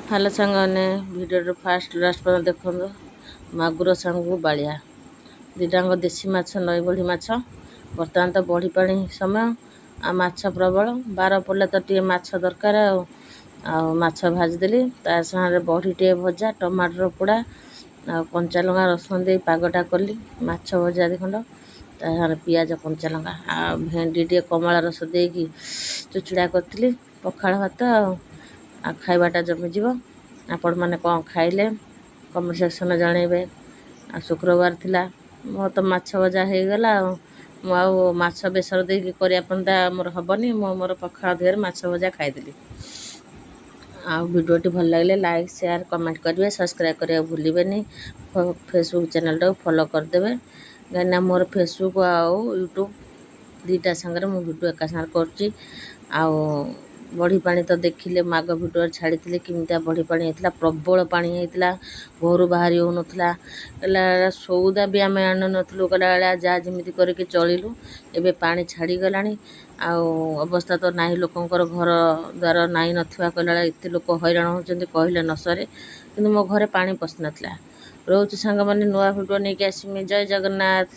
Hello ସାଙ୍ଗମାନେ, ଭିଡ଼ିଓର first last ପର୍ଯ୍ୟନ୍ତ ଦେଖନ୍ତୁ। ମାଗୁର ସାଙ୍ଗକୁ ବାଳିଆ, ଦୁଇଟାଙ୍କ ଦେଶୀ ମାଛ, ନଈ ବଢ଼ି ମାଛ। ବର୍ତ୍ତମାନ ତ ବଢ଼ି ପାଣି ସମୟ ଆଉ ମାଛ ପ୍ରବଳ। ବାର ପଡ଼ିଲେ ତ ଟିକେ ମାଛ ଦରକାର। ଆଉ ମାଛ ଭାଜିଦେଲି, ତା ସାଙ୍ଗରେ ବଢ଼ି ଟିକେ ଭଜା, ଟମାଟର ପୋଡ଼ା ଆଉ କଞ୍ଚା ଲଙ୍କା ରସୁଣ ଦେଇ ପାଗଟା କଲି। ମାଛ ଭଜା 2 ଖଣ୍ଡ, ତା ସାଙ୍ଗରେ ପିଆଜ କଞ୍ଚା ଲଙ୍କା ଆଉ ଭେଣ୍ଡି ଟିକେ କମଳା ରସ ଦେଇକି ଚୁଚୁଡ଼ା କରିଥିଲି। ପଖାଳ ଭାତ ଆଉ ଖାଇବାଟା ଜମିଯିବ। ଆପଣମାନେ କ'ଣ ଖାଇଲେ କମେଣ୍ଟ ସେକ୍ସନରେ ଜଣେଇବେ। ଆଉ ଶୁକ୍ରବାର ଥିଲା, ମୋର ତ ମାଛ ଭଜା ହେଇଗଲା। ଆଉ ମୁଁ ଆଉ ମାଛ ବେସର ଦେଇକି କରିବା ପାଇଁ ମୋର ହେବନି। ମୁଁ ମୋର ପଖାଳ ଦେହରେ ମାଛ ଭଜା ଖାଇଦେଲି। ଆଉ ଭିଡ଼ିଓଟି ଭଲ ଲାଗିଲେ ଲାଇକ୍, ସେୟାର, କମେଣ୍ଟ କରିବେ। ସବସ୍କ୍ରାଇବ୍ କରିବାକୁ ଭୁଲିବେନି। ଫେସବୁକ୍ ଚ୍ୟାନେଲଟାକୁ ଫଲୋ କରିଦେବେ, କାହିଁକିନା ମୋର ଫେସବୁକ୍ ଆଉ ୟୁଟ୍ୟୁବ୍ ଦୁଇଟା ସାଙ୍ଗରେ ମୁଁ ଭିଡ଼ିଓ ଏକା ସାଙ୍ଗରେ କରୁଛି। ଆଉ ବଢ଼ି ପାଣି ତ ଦେଖିଲେ, ମାଗ ଭିଡ଼ିଓରେ ଛାଡ଼ିଥିଲି, କେମିତିଆ ବଢ଼ି ପାଣି ହେଇଥିଲା। ପ୍ରବଳ ପାଣି ହେଇଥିଲା, ଘରୁ ବାହାରି ହେଉନଥିଲା। କହିଲା ସଉଦା ବି ଆମେ ଆଣୁନଥିଲୁ, କହିଲା ଭଳିଆ ଯାହା ଯେମିତି କରିକି ଚଳିଲୁ। ଏବେ ପାଣି ଛାଡ଼ିଗଲାଣି ଆଉ ଅବସ୍ଥା ତ ନାହିଁ, ଲୋକଙ୍କର ଘର ଦ୍ୱାର ନାହିଁ ନଥିବା କହିଲା ଭଳିଆ, ଏତେ ଲୋକ ହଇରାଣ ହେଉଛନ୍ତି କହିଲେ ନ ସରେ। କିନ୍ତୁ ମୋ ଘରେ ପାଣି ପଶିନଥିଲା। ରହୁଛି ସାଙ୍ଗମାନେ, ନୂଆ ଭିଡ଼ିଓ ନେଇକି ଆସିମି। ଜୟ ଜଗନ୍ନାଥ।